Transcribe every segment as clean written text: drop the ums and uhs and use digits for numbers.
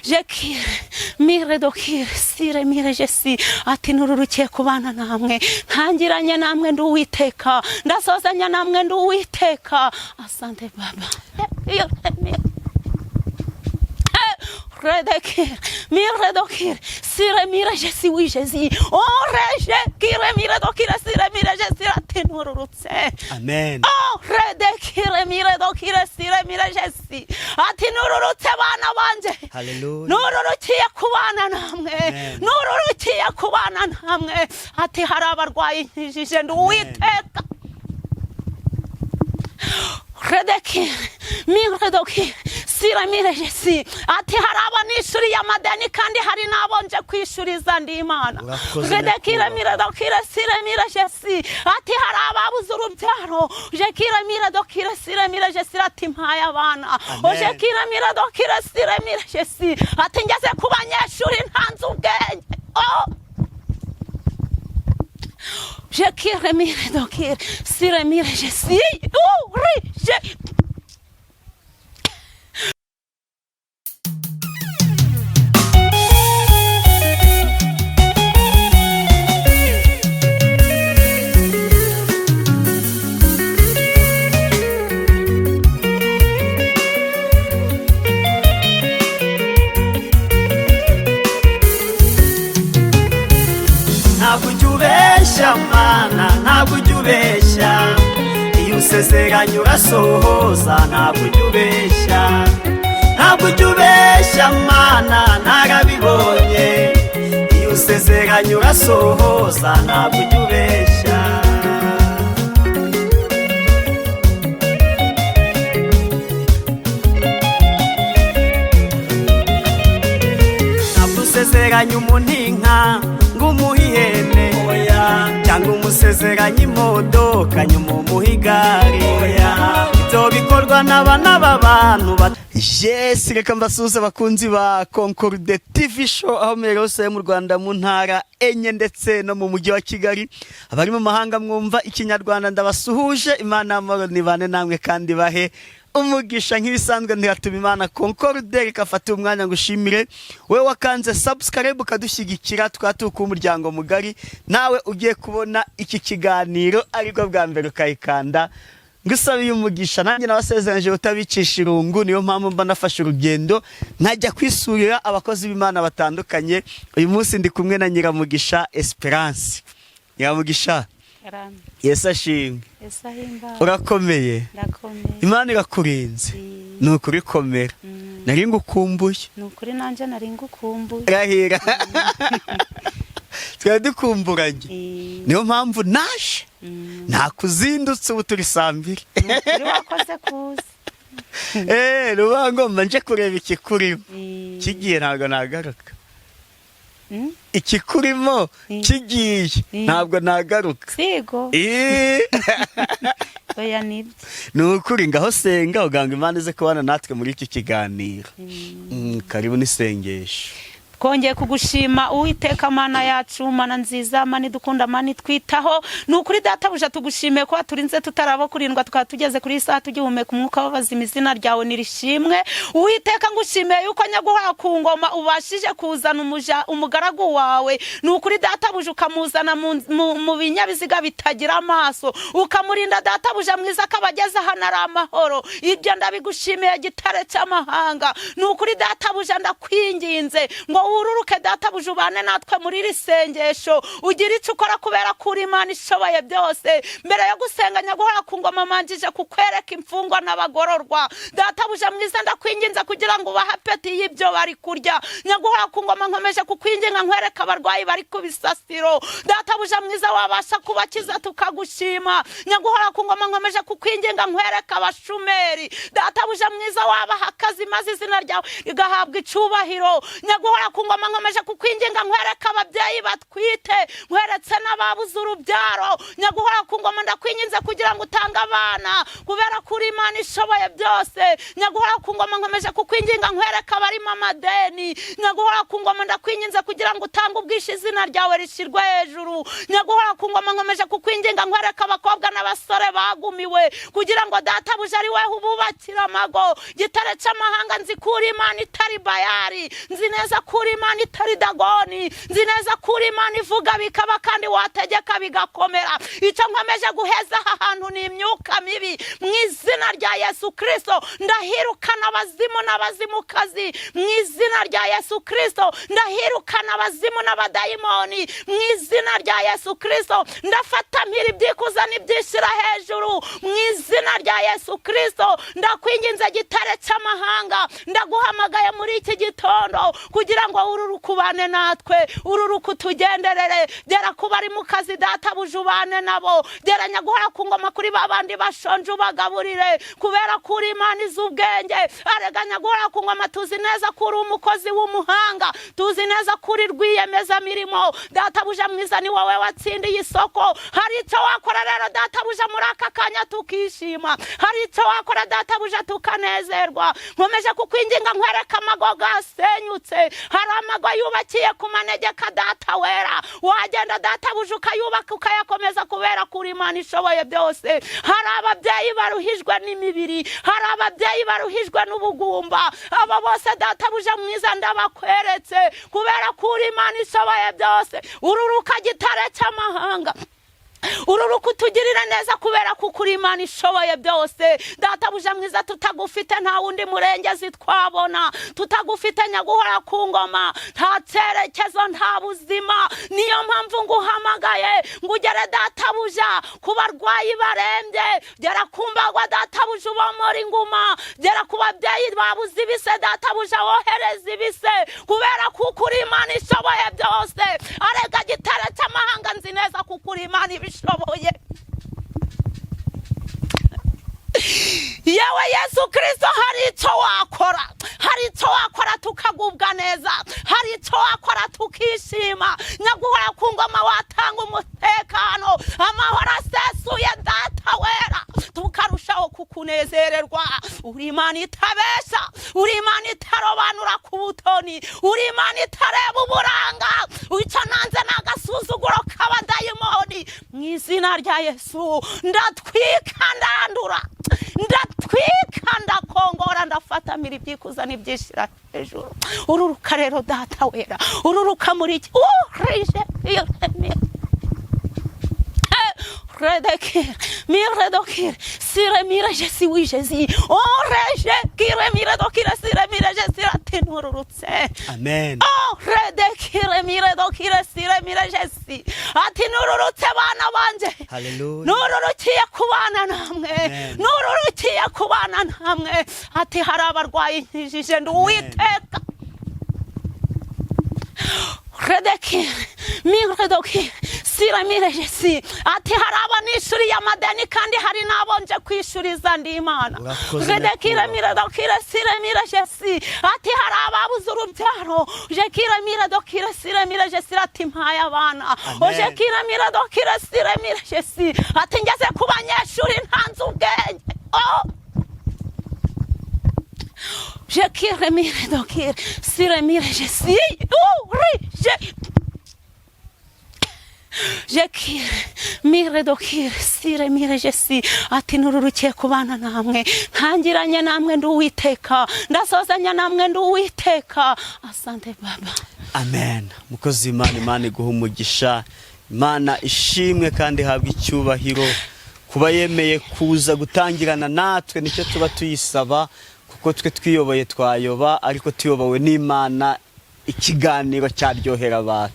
Jekire mire dokire sire mire jesi. Ati nururukiye kubana namwe, ntangiranye namwe ndi Uwiteka, ndasozanya namwe ndi Uwiteka. Asante Baba. Redekir, mire dokir, sire mire jesi, oui Jésus. Oh reje kire mire dokire sire mire jesi. Ati nururutse. Amen. Oh redekire mire dokire sire mire jesi. Ati nururutse bana banje. Hallelujah. Nururukiye kubana namwe. Amen. Nururukiye kubana namwe. Ati hari abarwayi nkijije, ndi Uwiteka. Redekire mire dokire sire mire jesi. Ati hari abanishuriye amadeni kandi hari n'abo nje kwishuriza, ndi Imana. Urakoze, Redekire Nyakubahwa. mire dokire sire mire jesi. Ati hari ababuze urubyaro, jekire mire dokire sire mire jesi. Ati mpaye abana. Amen. Ojekire mire dokire sire mire jesi. Ati ngeze ku banyeshuri ntanze ubwenge. Oh! Jekire mire dokire sire mire jesi. Uri je. Ntabwo ujya ubeshya Mana, ntabwo ujya ubeshya. Iyo usezeranye urasohoza, ntabwo ujya ubeshya. Ntabwo ujya ubeshya Mana, narabibonye. Iyo usezeranye urasohoza, ntabwo ujya ubeshya. Ntabwo usezeranya umuntu inka ngo umuhe ihene, cyangwa umusezeranya imodoka nyuma umuhe igare. Ibyo bikorwa n'abana b'abantu. Yes, reka mbasuhuze abakunzi ba Concorde TV Show aho muherereye hose mu Rwanda, mu ntara enye ndetse no mu mujyi wa Kigali. Abari mu mahanga mwumva Ikinyarwanda, ndabasuhuje. Imana y'amahoro nibane namwe kandi bahe umugisha. Nk'ibisanzwe ntihatuma Imana Concorde. Reka afate umwanya ngo ushimire wowe wakanze subscribe ukadushyigikira, tukaba turi umuryango mugari. Nawe ugiye kubona iki kiganiro aribwo bwa mbere ukayikanda, ngusabiye umugisha. Nanjye nabasezeranyije utabicisha irungu, niyo mpamvu mba nafashe urugendo nkajya kwisurira abakozi b'Imana batandukanye. Uyu munsi ndi kumwe na Nyiramugisha Esperance. Nyiramugisha, Yesu ashimwe. Urakomeye? Ndakomeye. Imana irakurinze? Ni ukuri komera, nari ngukumbuye. Ni ukuri nanjye nari ngukumbuye. Rahira, twari dukumburanye, niyo mpamvu naje ntakuzindutse. Ubu turi saa 2. Ni ukuri wakoze kuza. Eee, ruba ngomba nje kureba ikikurimo kigiye, ntabwo nagaruka. Ikikurimo kigiye, ntabwo nagaruka. Sigo. Oya, nibyo. Ni ukuri, ngaho senga uganga Imana ize kubana natwe muri iki kiganiro. Karibu n'isengesho. Twongeye kugushima Uwiteka Mana yacu, Mana nziza, Mana idukunda, Mana itwitaho. Ni ukuri Databuja, tugushimiye ko waturinze tutarabo kurindwa, tukaba tugeze kuri iyi saha tugihumeka umwuka w'abazima. Izina ryawe nirishimwe Uwiteka. Ngushimiye yuko nyaguhora ku ngoma ubashije kuzana umugaragu wawe. Ni ukuri Databuja, ukamuzana mu binyabiziga bitagira amaso, ukamurinda Databuja mwiza, akaba ageze hano ari amahoro. Ibyo ndabigushimiye, gitare cy'amahanga. Ni ukuri Databuja, ndakwinginze ngo wururuke Databuja, ubane natwe muri iri sengesho, ugire icyo ukora kubera ko uri Imana ishoboye byose. Mbere yo gusenga, nyaguhora ku ngoma, manjije kukwereka imfungwa n'abagororwa. Databuja mwiza, ndakwinginze kugira ngo ubahe appétit y'ibyo bari kurya. Nyaguhora ku ngoma, nkomeje kukwinginga nkwereka abarwayi bari ku bisasiro. Databuja mwiza, wabasha kubakiza tukagushima. Nyaguhora ku ngoma, nkomeje kukwinginga nkwereka abashumeri. Databuja mwiza, wabaha akazi maze izina ryawe rigahabwa icyubahiro. Nyaguhora ku ku ngoma, nkomeje kukwinginga nkwereka ababyeyi batwite, nkweretse n'ababuze urubyaro. Nyaguhora ku ngoma, ndakwinginze kugira ngo utange abana, kubera ko uri Imana ishoboye byose. Nyaguhora ku ngoma, nkomeje kukwinginga nkwereka abarimo amadeni. Nyaguhora ku ngoma, ndakwinginze kugira ngo utange ubwishyu, izina ryawe rishyirwe hejuru. Nyaguhora ku ngoma, nkomeje kukwinginga nkwereka abakobwa n'abasore bagumiwe, kugira ngo databuja ari weho ububakira amago. Gitare cy'amahanga, nzi ko uri Imana itari Bayari, nzi neza ko uri Imana itari Dagoni, nzi neza ko uri Imana ivuga bikaba kandi wategeka bigakomera. Icyo nkomeje guheza aha hantu ni imyuka mibi. Mu izina rya Yesu Kirisito, ndahirukana abazimu n'abazimukazi. Mu izina rya Yesu Kirisito, ndahirukana abazimu n'abadayimoni. Mu izina rya Yesu Kirisito, ndafata mpiri ibyikuza n'ibyishyira hejuru. Mu izina rya Yesu Kirisito, ndakwinginze gitare cy'amahanga, ndaguhamagaye muri iki gitondo kugira ngo ururuke ubane natwe, ururuke utugenderere. Gera ku bari mu kazi, databuja, ubane nabo. Gera, nyaguhora ku ngoma, kuri ba bandi bashonje, ubagaburire, kubera ko uri Imana izi ubwenge. Arega nyaguhora ku ngoma, tuzi neza ko uri umukozi w'umuhanga, tuzi neza ko uri rwiyemezamirimo. Databuja mwiza, ni wowe watsindiye isoko. Hari icyo wakora rero, databuja, muri aka kanya tukishima. Hari icyo wakora, databuja, tukanezerwa. Nkomeje kukwinginga nkwereka amago gasenyutse. Hari amago yubakiye ku manegeka, data wera, wagenda, databuja, ukayubaka ukayakomeza, kubera ko uri Imana ishoboye byose. Hari ababyeyi baruhijwe n'imibiri, hari ababyeyi baruhijwe n'ubugumba. Abo bose, databuja mwiza, ndabakweretse, kubera ko uri Imana ishoboye byose. Ururuka gitare cy'amahanga, ururuka utugirire neza, kubera ko uri Imana ishoboye byose. Databuja mwiza, tutagufite nta wundi murengezi twabona. Tutagufite, nyaguhora ku ngoma, nta cyerekezo, nta buzima. Niyo mpamvu nguhamagaye ngo ugere, databuja, ku barwayi barembye. Gera ku mbagwa, databuja, ubomora inguma. Gera ku babyeyi babuze ibise, databuja, wohereza ibise, kubera ko uri Imana ishoboye byose. Arega gitare cy'amahanga, nzi neza kuko uri Imana ibishoboye. Yewe Yesu Kirisito, hari icyo wakora, hari icyo wakora tukagubwa neza, hari icyo wakora tukishima. Nyaguhora ku ngoma, watanga umutekano, amahoro asesuye, data wera, tukarushaho kukunezererwa. Uri Imana itabesha, uri Imana itarobanura ku butoni, uri Imana itareba uburanga. Icyo nanze ni agasuzuguro k'abadayimoni. Mu izina rya Yesu, ndatwika, ndandura, ndatwika, ndakongora, ndafatamira ibyikuza n'ibyishyira hejuru. Ururuka rero, data wera, ururuka muri iki urije iyo redekir miredokir sire mire jesi wi jesi oreje kire miredokire sire mire jesi atinururutse. Amen. Oh, redekire miredokire sire mire jesi ati nururutse, bana banje. Hallelujah. Nururukiye kubana namwe. Amen. Nururukiye kubana namwe. Ati hari abarwayi nkijije, ndi Uwiteka. Redekire miredokire sire mire jesi ati hari abo nishuriye amadeni kandi hari n'abo nje kwishuriza, ndi Imana. Urakoze, redekire nyakubahwa. Miredokire sire mire jesi ati hari ababuze urubyaro. Jekire miredokire sire mire jesi ati mpaye abana. Amen. Ojekire miredokire sire mire jesi ati ngeze ku banyeshuri ntanze ubwenge. Oh! Jekire mire dokire sire mire jesi uri je jekire mire dokire sire mire jesi ati nururukiye kubana namwe, ntangiranye namwe ndi Uwiteka, ndasozanya namwe ndi Uwiteka. Asante baba. Amen. Mukozi w'Imana, Imana iguha umugisha. Imana ishimwe kandi ihabwe icyubahiro kuba yemeye kuza gutangirana natwe. Nicyo tuba tuyisaba, kuko twe twiyoboye twayoba, ariko tuyobowe n'Imana ikiganiro cyaryohera abantu.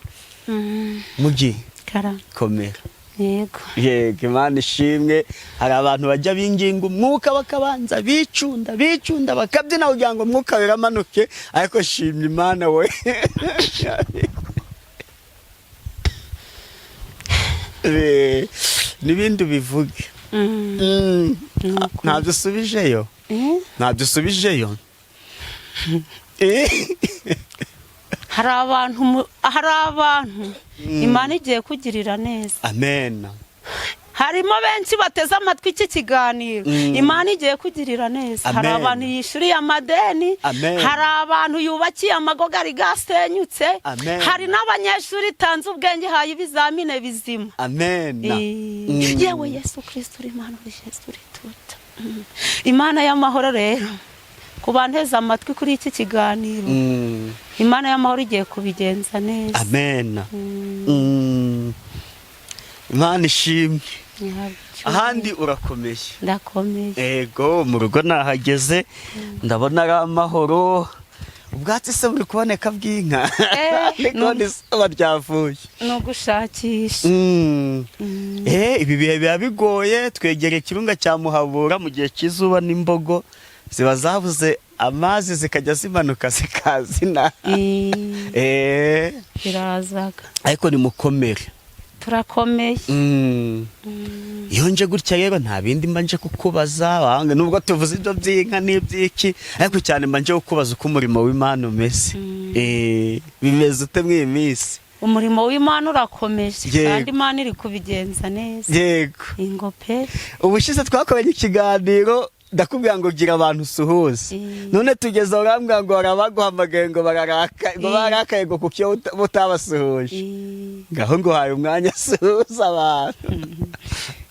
Mugi Karame. Komera. Yego. Yego, Imana ishimwe. Hari abantu bajya binginga umwuka, bakabanza bicunda bicunda, bakabyina kugira ngo umwuka wiramanuke, ariko shimye Imana we. N'ibindi ubivuge. Nuko. Ntabyo usubijeyo? Eh? Ntabyo usubijeyo? Hari abantu Imana igiye kugirira neza. Amen. Harimo benshi bateze amatwi iki kiganiro, Imana igiye kugirira neza. Hari Amen. abantu yishyuriye amadeni, Amen. hari abantu yubakiye amago gari gasenyutse, Amen. hari n'abanyeshuri itanze ubwenge, haye ibizamine bizima. Amen. Yewe Yesu Kirisito, uri Imana, uri Yesu, uri tuta. Imana y'amahoro rero, ku banteze amatwi kuri iki kiganiro, Imana y'amahoro igiye kubigenza neza. Amen. Imana ishimwe. Ahandi urakomeye? Ndakomeye. Ego, mu rugo nahageze, ndabona ari amahoro. Ubwatsi se buri kuboneka bw'inka? Niko izuba ryavuye. Ni ugushakisha. Ibi bihe biba bigoye. Twegereye ikirunga cya Muhabura. Mu gihe cy'izuba n'imbogo ziba zabuze amazi, zikajya zimanuka zikazina. Birazaga. Ariko nimukomere. Turakomeye. Iyo nje gutya rero, nta bindi mba nje kukubaza wanga, nubwo tuvuze ibyo by'inka n'iby'iki, ariko cyane mba nje kukubaza uko umurimo w'Imana umeze. Bimeze ute muri iyi minsi? Umurimo w'Imana urakomeje, kandi Imana iri kubigenza neza. Ingo pe. Ubushize twakoranye ikiganiro, ndakubwira ngo gira abantu usuhuze. None tugeze aho urambwira ngo hari abaguhamagaye ngo bararaka, ngo bararakaye, ngo kuko iyo utabasuhuje. Ngaho nguhaye umwanya, suhuza abantu.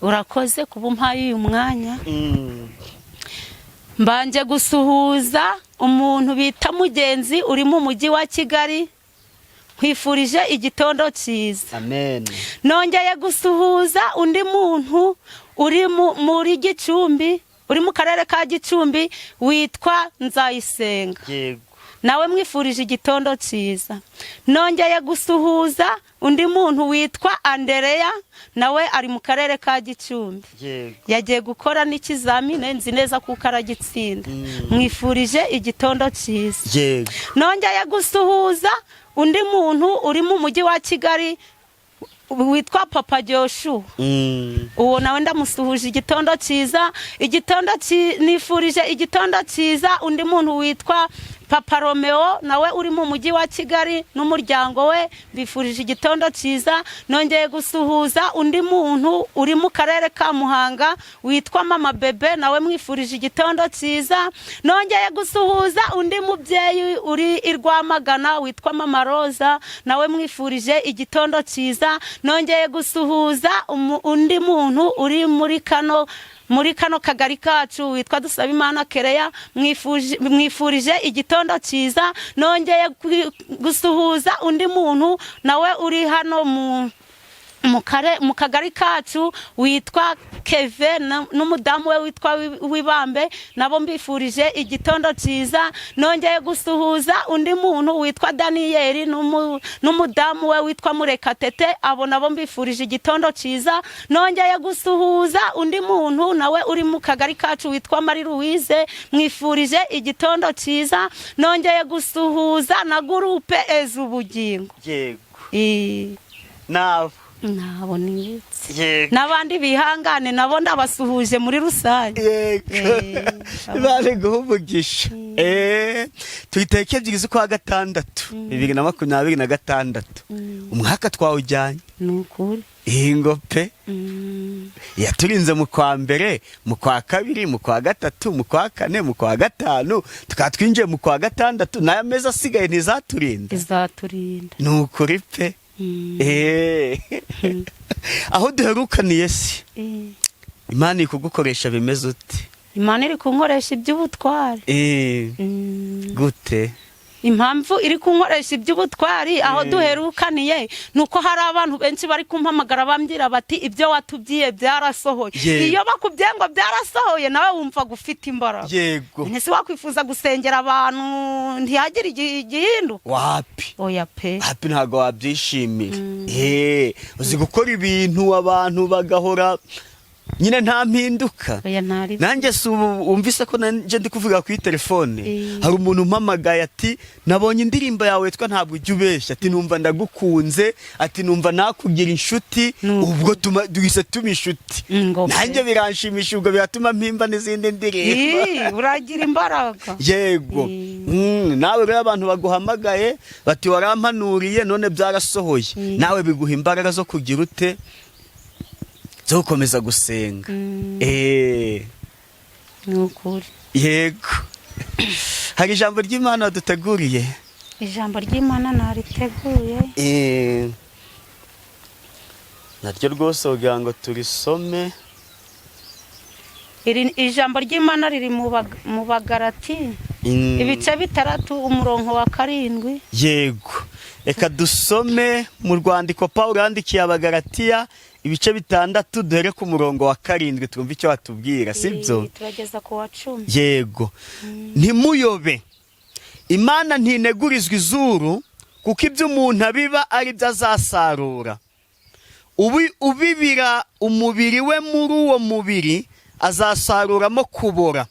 Urakoze kuba umpaye uyu mwanya. Mbanje gusuhuza umuntu bita Mugenzi uri mu mujyi wa Kigali, nkwifurije igitondo cyiza. Amen. Nongeye gusuhuza undi muntu uri muri Gicumbi, uri mu karere ka Gicumbi, witwa Nzayisenga. Nawe mwifurije igitondo cyiza. Nongeye gusuhuza undi muntu witwa Andereya, nawe ari mu karere ka Gicumbi. Yagiye gukora n'ikizamini, nzi neza kuko aragitsinda. Mwifurije igitondo cyiza. Nongeye gusuhuza undi muntu uri mu mujyi wa Kigali witwa Papa Joshua. Uwo nawe ndamusuhuje igitondo cyiza. Nifurije igitondo cyiza undi muntu witwa Papa Romeo, nawe uri mu mujyi wa Kigali n'umuryango we, mbifurije igitondo cyiza. Nongeye gusuhuza undi muntu uri mu karere ka Muhanga witwa Mama Bebe, nawe mwifurije igitondo cyiza. Nongeye gusuhuza undi mubyeyi uri i Rwamagana witwa Mama Roza, nawe mwifurije igitondo cyiza. Nongeye gusuhuza undi muntu uri muri kano kagari kacu witwa Dusabimana Kereya, mwifurije igitondo cyiza. Nongeye gusuhuza undi muntu nawe uri hano mu kagari kacu witwa Keve n'umudamu we witwa Wibambe, nabo mbifurije igitondo cyiza. Nongeye gusuhuza undi muntu witwa Daniyeli n'umudamu we witwa Murekatete, abo nabo mbifurije igitondo cyiza. Nongeye gusuhuza undi muntu nawe uri mu kagari kacu witwa Marie Louise, mwifurije igitondo cyiza. Nongeye gusuhuza na groupe Ezubugingo. Nabo. Nabo nibutse. N'abandi bihangane, nabo ndabasuhuje muri rusange. Imana iguhe umugisha. Turi tariki 2 z'ukwa 6 2026. Umwaka twawujyanye. Ni ukuri. Ingo pe. Yaturinze mu kwa mbere, mu kwa kabiri, mu kwa gatatu, mu kwa kane, mu kwa gatanu, tukaba twinjiye mu kwa gatandatu. N'aya mezi asigaye ntizaturinda? Izaturinda. Ni ukuri pe. Aho duherukaniye se, Imana iri kugukoresha bimeze ute? Imana iri kunkoresha iby'ubutwari. Gute? Impamvu iri kunkoresha iby'ubutwari aho duherukaniye ni uko hari abantu benshi bari kumpamagara bambwira bati: "Ibyo watubwiye byarasohoye." Iyo bakubwiye ngo byarasohoye, nawe wumva ufite imbaraga. Ntese wakwifuza gusengera abantu ntihagire igihinduka? Wapi. Oya pe. Hapi, ntabwo wabyishimira. Uzi gukora ibintu abantu bagahora Nyine nta mpinduka. Oya, ntari. Nanjye si ubu wumvise ko nanjye ndi kuvuga kuri telefone, hari umuntu umpamagaye ati: "Nabonye indirimbo yawe witwa Ntabwo Ujya Ubeshya," ati: "Numva ndagukunze," ati: "Numva nakugira inshuti." Nuko. Ubwo duhise tuba inshuti. Ngo pe. Nanjye biranshimisha, ubwo biratuma mpimba n'izindi ndirimbo. Ii, uragira imbaraga. Yego. Nawe rero abantu baguhamagaye bati: "Warampanuriye none byarasohoye," nawe biguha imbaraga zo kugira ute? Zo gukomeza gusenga. Ni ukuri. Yego, hari ijambo ry'Imana waduteguriye? Ijambo ry'Imana nariteguye. Naryo rwose kugira ngo turisome. Iri ijambo ry'Imana riri mu Bagarati, ibice 6, umurongo wa 7. Yego, reka dusome mu rwandiko Paul yandikiye Abagaratiya, ibice 6, duhere ku murongo wa 7, twumve icyo watubwira, sibyo? Turageza ku wa 10. Yego. Ntimuyobe, Imana ntinegurizwa izuru, kuko ibyo umuntu abiba ari byo azasarura. Ubibira umubiri we, muri uwo mubiri azasaruramo kubora,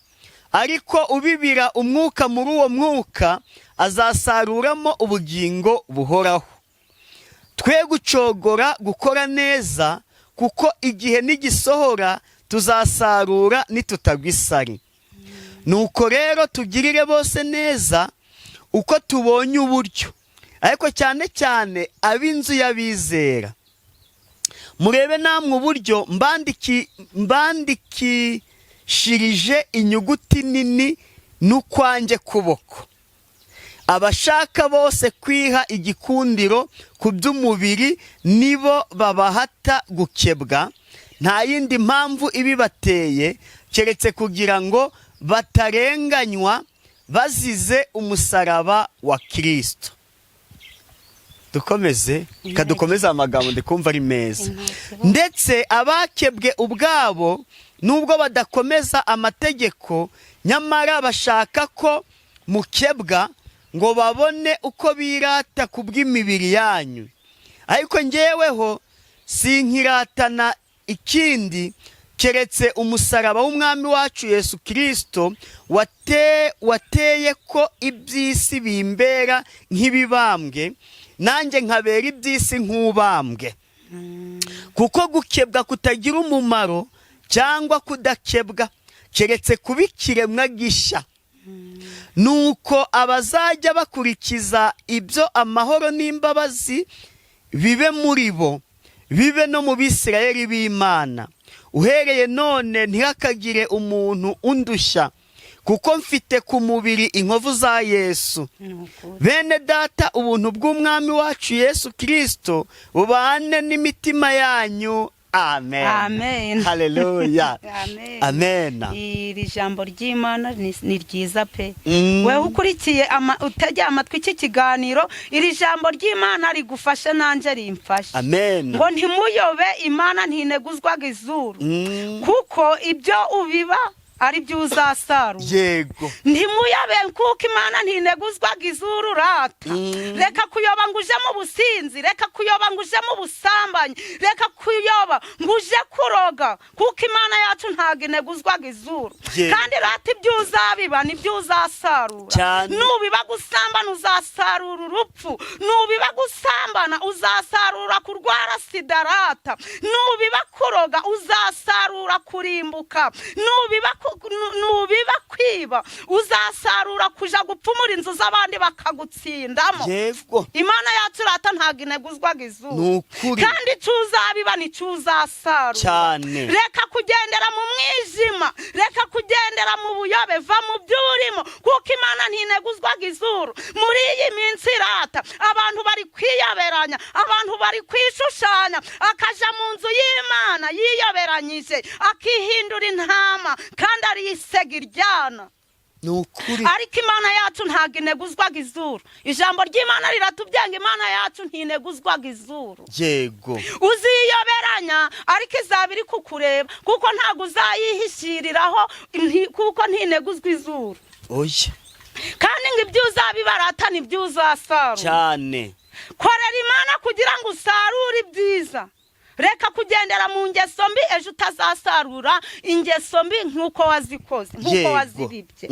ariko ubibira umwuka, muri uwo mwuka azasaruramo ubugingo buhoraho. Twe gucogora gukora neza, kuko igihe nigisohora tuzasarura nitutagwa isari. Nuko rero tugirire bose neza uko tubonye uburyo, ariko cyane cyane ab'inzu y'abizera. Murebe namwe uburyo mbandikishirije inyuguti nini n'ukwanjye kuboko. Abashaka bose kwiha igikundiro ku by'umubiri nibo babahata gukebwa, nta yindi mpamvu ibibateye keretse kugira ngo batarenganywa bazize umusaraba wa Kirisito. Dukomeze, kadukomeze amagambo, ndikumva ari meza. Ndetse abakebwe ubwabo, nubwo badakomeza amategeko, nyamara bashaka ko mukebwa ngo babone uko birata ku bw'imibiri yanyu. Ariko ngeweho sinkiratana ikindi keretse umusaraba w'Umwami wacu Yesu Kirisito, wateye ko iby'isi bimbera nk'ibibambwe, nanjye nkabera iby'isi nk'ubambwe. Kuko gukebwa kutagira umumaro cyangwa kudakebwa, keretse kuba ikiremwa gishya. Nuko abazajya bakurikiza ibyo, amahoro n'imbabazi bibe muri bo, bibe no mu Bisirayeli b'Imana. Uhereye none ntihakagire umuntu undushya, kuko mfite ku mubiri inkovu za Yesu. Ni ukuri. Bene Data, ubuntu bw'Umwami wacu Yesu Kirisito bubane n'imitima yanyu. Amen. Amen. Haleluya. Amen. Amen. Iri jambo ry'Imana ni ryiza pe. Wewe ukurikiye utegeye amatwi iki kiganiro, iri jambo ry'Imana rigufashe nanjye rimfashe. Amen. Ngo ntimuyobe, Imana ntineguzwaga izuru, kuko ibyo ubiba ari byo uzasarura. Ntimuyobe, kuko Imana ntineguzwaga izuru rata. Reka kuyoba ngo uje mu businzi, reka kuyoba ngo uje mu busambanyi, reka kuyoba ngo uje kuroga, kuko Imana yacu ntabwo ineguzwaga izuru. Kandi rata, ibyo uzabiba nibyo uzasarura. Nubiba gusambana uzasarura urupfu, nubiba gusambana uzasarura kurwara sida rata, nubiba kuroga uzasarura kurimbuka, nubiba kwiba uzasarura kuja gupfumura inzu z'abandi bakagutsindamo. Imana yacu rata ntabwo ineguzwaga izuru. Ni ukuri. Kandi icyo uzabiba nicyo uzasarura. Reka kugendera mu mwijima, reka kugendera mu buyobe, va mu byo urimo, kuko Imana ntineguzwaga izuru. Muri iyi minsi rata abantu bari kwiyoberanya, abantu bari kwishushanya, akaja mu nzu y'Imana yiyoberanyije, akihindura intama kandi ari isega iryana. Ni ukuri. Ariko Imana yacu ntabwo ineguzwaga izuru. Ijambo ry'Imana riratubyenga, Imana yacu ntineguzwaga izuru. Uziyoberanya, ariko izaba iri kukureba, kuko ntabwo uzayihishiriraho, kuko ntineguzwa izuru. Oya. Kandi ngo ibyo uzabibarata nibyo uzasarura. Korera Imana kugira ngo usarure ibyiza. Reka kugendera mu ngeso mbi, ejo utazasarura ingeso mbi nk'uko wazikoze, nk'uko wazibibye.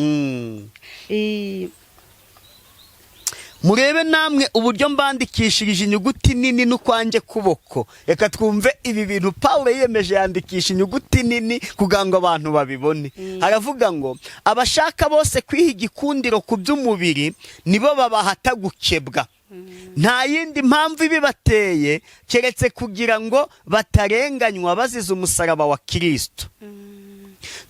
Murebe namwe uburyo mbandikishirije inyuguti nini n'ukwanjye kuboko. Reka twumve ibi bintu Pawulo yiyemeje, yandikisha inyuguti nini kugira ngo abantu babibone. Aravuga ngo abashaka bose kwiha igikundiro ku by'umubiri nibo babahata gukebwa, nta yindi mpamvu ibibateye keretse kugira ngo batarenganywa bazize umusaraba wa Kirisito.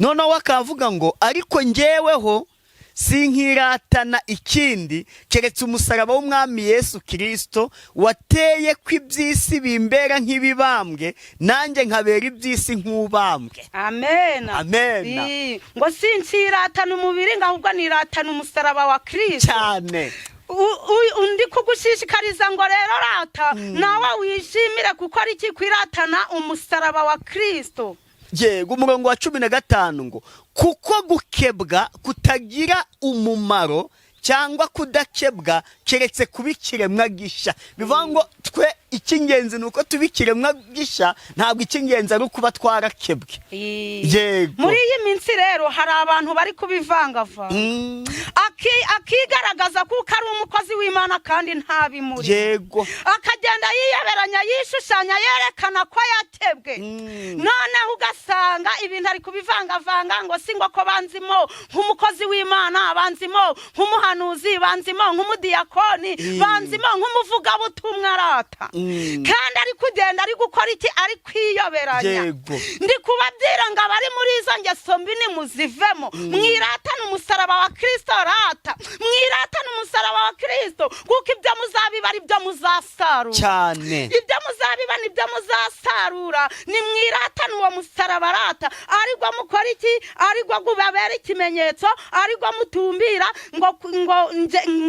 Noneho akavuga ngo ariko njyeweho sinkiratana ikindi keretse umusaraba w'Umwami Yesu Kirisito, wateye ko iby'isi bimbera nk'ibibambwe, nanjye nkabera iby'isi nk'ubambwe. Amen. Amen. Ngo sinkiratana umubiri, ngo ahubwo niratana umusaraba wa Kirisito. Cyane. Undi kugushishikariza ngo rero rata nawe wishimire kuko ari iki? Kwiratana umusaraba wa Kirisito. Yego. Umurongo wa 15 ngo kuko gukebwa kutagira umumaro cyangwa kudakebwa, keretse kuba ikiremwa gishya. Bivuga ngo twe icy'ingenzi ni uko tuba ikiremwa gishya, ntabwo icy'ingenzi ari ukuba twarakebwe. Yego. Muri iyi minsi rero hari abantu bari kubivangavanga, akigaragaza kuko ari umukozi w'Imana kandi ntabimuri, akagenda yiyoberanya, yishushanya, yerekana ko yakebwe. Noneho ugasanga ibintu ari kubivangavanga, ngo si ngo ko banzimo nk'umukozi w'Imana, banzimo nk'umuhanuzi, banzimo nk'umudiyakoni, banzimo nk'umuvugabutumwa arata, kandi ari kugenda ari gukora iki? Ari kwiyoberanya. Ndi kubabwira ngo abari muri izo ngeso mbi nimuzivemo, mwiratane umusaraba wa Kirisito. Rata mwiratane umusaraba wa Kirisito, kuko ibyo muzabiba ari byo muzasarura. Ibyo muzabiba nibyo muzasarura. Nimwiratane uwo musaraba rata, aribwo mukora iki? Aribwo gubabera ikimenyetso, aribwo mutumbira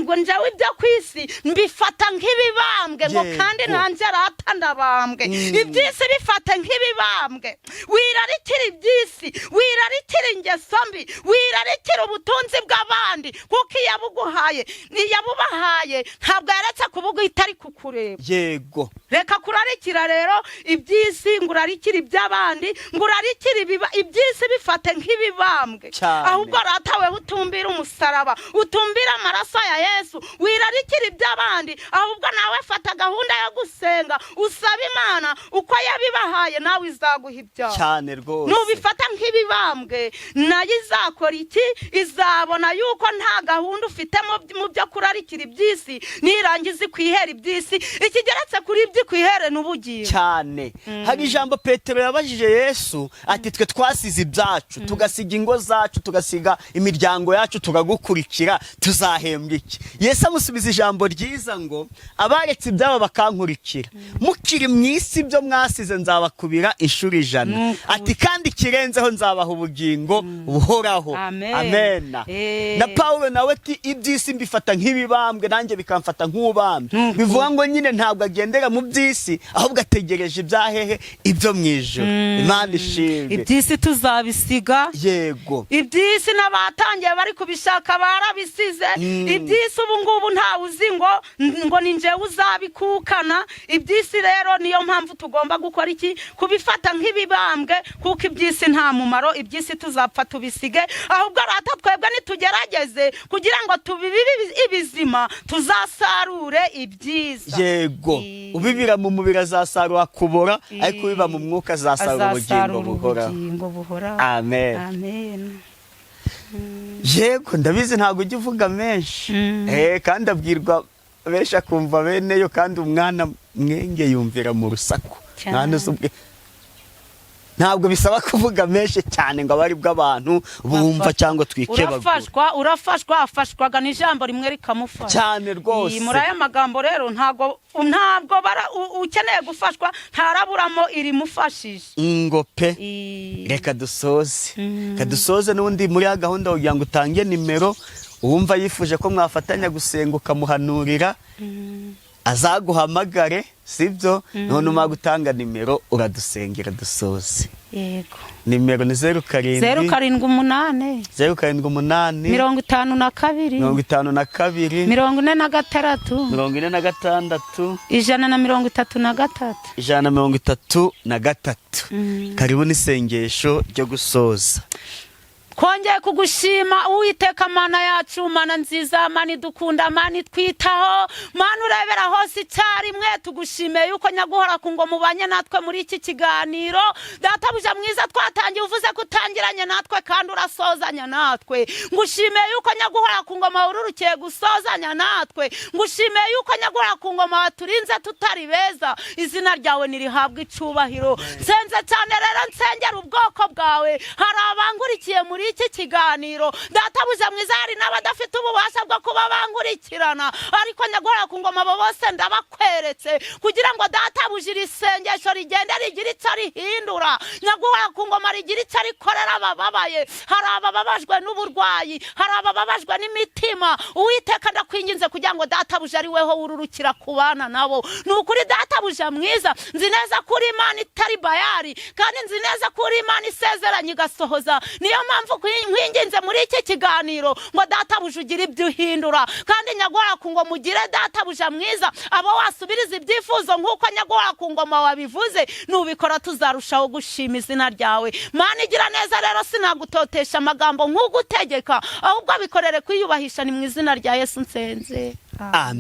ngo njyewe ibyo ku isi mbifata nk'ibibambwe, ngo kandi nanjye rata ndabambwe. Iby'isi bifate nk'ibibambwe, wirarikira iby'isi, wirarikira ingeso mbi, wirarikira ubutunzi bw'abandi, kuko iyo abuguhaye, iyo abubahaye, ntabwo yaretse kubuguha itari kukureba. Reka kurarikira rero iby'isi, ngo urarikire iby'abandi, ngo urarikire iby'isi, bifate nk'ibibambwe. Ahubwo rataweho utumbire umusaraba, utumbire amaraso ya Yesu, wirarikire iby'abandi. Ahubwo nawe fata gahunda yo gusenga, usaba Imana uko yabibahaye, nawe izaguha ibyawe. Cyane rwose. Nubifata nk'ibibambwe, nayo izakora iki? Izabona yuko nta gahunda ufite mu byo kurarikira iby'isi, nirangiza ikwihera iby'isi, ikigeretse kuri ibyo ikwihere n'ubugingo. Cyane. Hari ijambo Petero yabajije Yesu ati twe twasize ibyacu, tugasiga ingo zacu, tugasiga imiryango yacu, tukagukurikira, tuzahembwa iki? Yesu amusubiza ijambo ryiza ngo abaretse ibyabo bakankurikira mukiri mu isi, ibyo mwasize nzabakubira inshuro 100. Ni ukuri. Ati kandi ikirenzeho nzabaha ubugingo buhoraho. Amen. Amena. Na Pawulo nawe ati iby'isi mbifata nk'ibibambwe, nanjye bikamfata nk'ubambwe. Ni ukuri. Bivuga ngo nyine ntabwo agendera mu by'isi, ahubwo ategereje ibyahehe? Ibyo mu ijuru. Imana ishimwe. Iby'isi tuzabisiga. Iby'isi n'abatangiye bari kubishaka barabisize. Iby'isi ubu ngubu ntawe uzi ngo ni njyewe uzabikukana. Iby'isi rero niyo mpamvu tugomba gukora iki? Kubifata nk'ibibambwe, kuko iby'isi nta mumaro. Iby'isi tuzapfa tubisige. Ahubwo rata twebwe nitugerageze kugira ngo tubibe ibizima, tuzasarure ibyiza. Ubibira mu mubiri azasarura kubora, ariko ubiba mu mwuka azasarura ubugingo Azasarura buhoraho. ubugingo buhoraho. Amen. Amen. Yego, ndabizi ntabwo ujya uvuga menshi. Kandi abwirwa benshi akumva beneyo, kandi umwana mwenge yumvira mu rusaku. Cyane. Mwana uzi ntabwo bisaba kuvuga menshi cyane ngo abe aribwo abantu bumva cyangwa twikebagura. Urafashwa, urafashwa, afashwaga n'ijambo rimwe rikamufasha. Cyane rwose. Iyi, muri aya magambo rero ntabwo ukeneye gufashwa ntaraburamo irimufashije. Ngo pe. Reka dusoze. Reka dusoze n'ubundi muri ya gahunda kugira ngo utange nimero, uwumva yifuje ko mwafatanya gusenga, ukamuhanurira, azaguhamagare, sibyo? None umara gutanga nimero, uradusengera dusoze. Yego. Nimero ni 07, 078, 078, 52, 52, 46, 46, 133. 133. Karibu n'isengesho ryo gusoza. Twongeye kugushima, Uwiteka Mana yacu, Mana nziza, Mana idukunda, Mana itwitaho, Mana urebera hose icyarimwe. Tugushimiye yuko nyaguhora ku ngo mubanye natwe muri iki kiganiro. Databuja mwiza, twatangiye uvuze ko utangiranye natwe kandi urasozanya natwe. Ngushimiye yuko nyaguhora ku ngoma wururukiye gusozanya natwe. Ngushimiye yuko nyaguhora ku ngoma waturinze tutari beza. Izina ryawe nirihabwa icubahiro. Nsenze cyane rero, nsengera ubwoko bwawe. Hari abangurikiye muri iki kiganiro, databuja mwiza, hari n'abadafite ububasha bwo kuba bankurikirana, ariko nyaguhora ku ngoma abo bose ndabakweretse kugira ngo databuja iri sengesho rigende rigira icyo rihindura, nyaguhora ku ngoma rigira icyo rikorera abababaye. Hari abababajwe n'uburwayi, hari abababajwe n'imitima. Uwiteka, ndakwinginze kugira ngo databuja ari weho wururukira kubana nabo. Ni ukuri, databuja mwiza, nzi neza ko uri Imana itari bayari, kandi nzi neza ko uri Imana isezeranye igasohoza. Niyo mpamvu nkwinginze muri iki kiganiro ngo databuja ugire ibyo uhindura, kandi nyaguhora ku ngoma ugire, databuja mwiza, abo wasubiriza ibyifuzo nk'uko nyaguhora ku ngoma wabivuze. Nubikora tuzarushaho gushima izina ryawe, Mana igira neza. Rero sinagutotesha amagambo nk'ugutegeka, ahubwo bikorere kwiyubahisha. Ni mu izina rya Yesu nsenze. Amen.